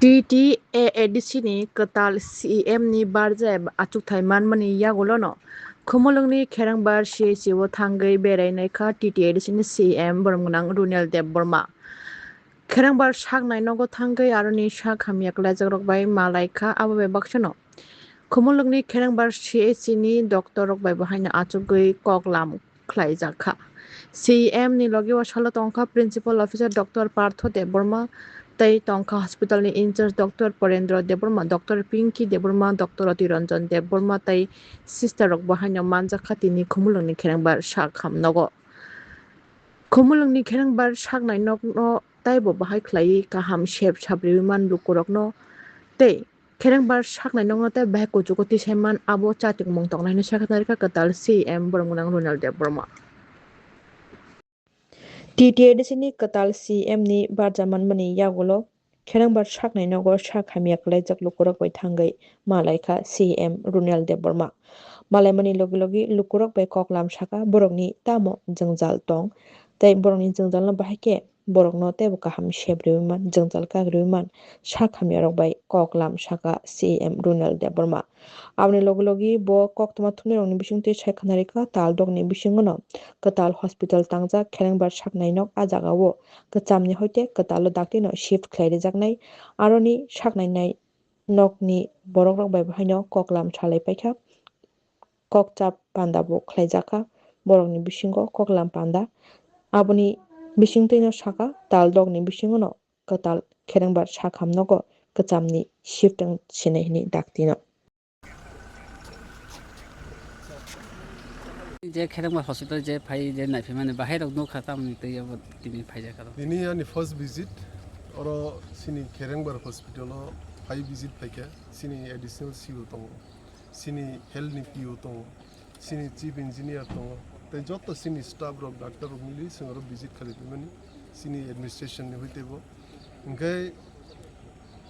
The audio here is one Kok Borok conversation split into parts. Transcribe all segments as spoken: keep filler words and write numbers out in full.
T T A A D C ni kwtal C E M ni barja eba achukthai manmani yagulono Khumulwngni Kherengbar C H C o thangwi berai naikha T T A D C ni C E M boromgwnang Runel Debbarma. Kherengbar sak nainogo thangwi aroni sak hamya kwlaijakrok bai malaikha abo bai baksa no Khumulwngni Kherengbar C H C ni doctor rok bai bo haino achugwi kok lam khlaijakha. C E M ni logi o salo tongkha Principal Officer Doctor Partho Debbarma tei tongkha hospital ni in-charge Doctor Porendra Debbarma, Doctor Pinky Debbarma, Doctor Roti Ranjan Debbarma tei sister rok bo haino manjakha tini Khumulwngni Kherengbar sak hamnogo. Khumulwngni Kherengbar sak nainokno taibo bahai khlaiwi kaham sep sabriwi man lukurokno tei Kherengbar sak nainokno tei bahai kuchugo tisai man abo chatikmung tongnai hwnwi sakha narikha kwtal C E M boromgwnang Runel Debbarma. T T A D C ni kwtal C E M ni barja manmani yagulo Kherengbar sak nainogo sak hamya kwlaijak lukurok bai thangwi malaikha C E M Runel Debbarma. Malaimani logi logi lukurok bai kok lam sakha borokni tamo jwngjal tong tei borokni jwngjalno bahai khe borokno teibo kaham sep riwi man, jwngjal kak riwi man sak hamyarok bai kok lam sakha C E M Runel Debbarma. Aboni logi logi bo koktwma thumnairokni bisingtwi sai khna rikha, tal dokni bisingono kwtal hospital tangjak Kherengbar sak nainok. A jagao kwchamni hoite kwtalo daktino shift khlai rijaknai. Aroni sak nainai nokni borokrok bai bo haino koklam salai paikha. Kokchap panda bo khlaijakha borokni bisingo koklam panda. Aboni bisingtwino sakha, tal dokni bisingono kwtal Kherengbar sak hamnogo kwchamni shift wng sinai hwnwi daktino. Je Kherengbar hospital je phai je naiphimani bahai rok nukha tamni twi abo tini phaijak aro. Tini ani first visit oro sini Kherengbar hospital o phai visit phaikha, sini additional C O tongo, sini health ni P O tongo, sini chief engineer tongo, tei joto sini staff rok, doctor rok mili sing oro visit khalai phaimani sini administration ni hoi teibo. Hwnkhe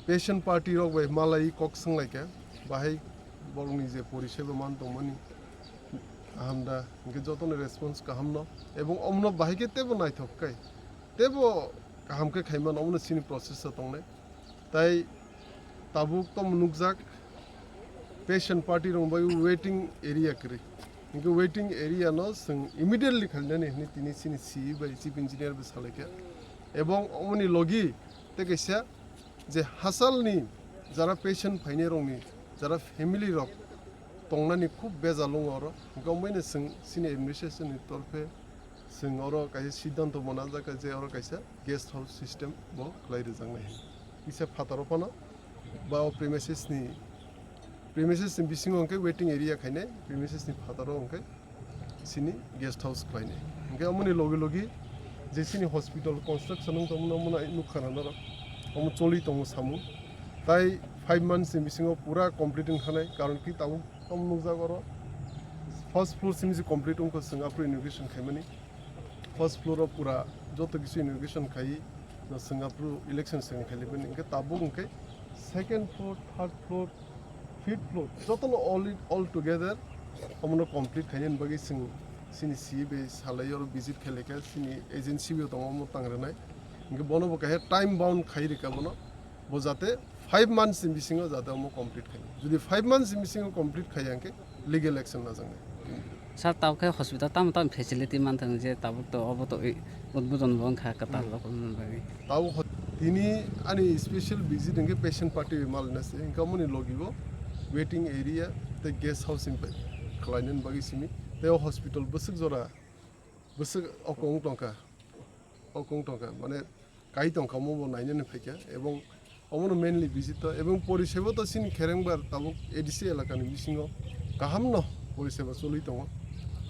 patient party rok bai malai kok swnglaikha, bahai borokni je poriseba man tongmani kaham da, hwnkhe jotono response kaham no, ebong omono bahai khe teibo naithok khe, teibo kaham khe khaimano, omono sini process o tongnai. Tai tabuk tamo nukjak, patient party rok bai waiting area kwrwi. Hwnkhe waiting area no chwng immediately khalinani hwnwi tini chini C E bai chief engineer bai salaikha. Ebong omoni logi tei kaisa je hachalni jara patient phainai rokni jara family rok tongnani khub bejal wngo oro. Hwnkhe omoino chwng chini administration ni torphe chwng oro kaisa siddhanto mwnajak je oro kaisa guest house system bo khlai rwjaknai. Kisa phataro phano ba o premises ni, premises ni bisingo hwnkhe waiting area khainai, premises ni phataro hwnkhe sini guest house khlainai. Hwnkhe omoni logi logi je sini hospital construction wng tongmani omono nukha na norok, omo choli tongo samung. Tai five months ni bisingo pura complete wng khanai, karon ki tabuk tamo nukjak oro first floor simi se complete wngkha, chwng aphuru inauguration khaimani. First floor o pura joto kisu inauguration khai no chwng aphuru election swkang khailai bini, hwnkhe tabuk hwnkhe second floor, third floor, fifth floor jotono all, all together omono complete khainani bagwi chwng chini C E bai salai oro visit khailai kha, chini agency bo tongo omo tang rwnai, hwnkhe bono bo kaisa time bound khai rwkha bono, bo jate five months ni bisingo jate omo complete khai. Jodi five months ni bisingo complete khai hwnkhe legal action lajaknai. Sir, tabuk khe hospital tamo tamo facility manthang je tabuk to obo to i-, udbodon bo wngkha kwtal rok wngmani bagwi. Tabuk ho-, tini ani special visit hwnkhe patient party bai malina se, hwnkhe omoni logi bo waiting area tei guest house ni bai khlainani bagwi simi tei o hospital bwswk jora bwswk okong tongkha. Okong tongkha, mane kai tongkha, omo bo nainani phaikha, ebong omono mainly visit to, ebong poriseba to chini Kherengbar tabuk A D C elakani bisingo kahamno poriseba choli tongo.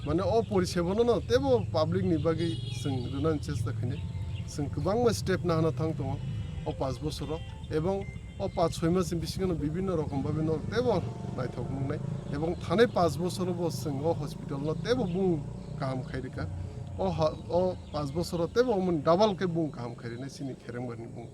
Mane o porisebano no teibo public ni bagwi chwng rwnani chesta khainai. Chwng kwbangma step nahana thang tongo o panch bosoro, ebong o panch soi mas ni bisingo no bibinno rokom babe no teibo naithok wngnai, ebong thanai panch bosoro bo chwng o hospital no teibo bung kaham khai rwkha. O ha-, o panch bosoro teibo omo double khe bung kaham khai rwnai chini Kherengbar ni bung.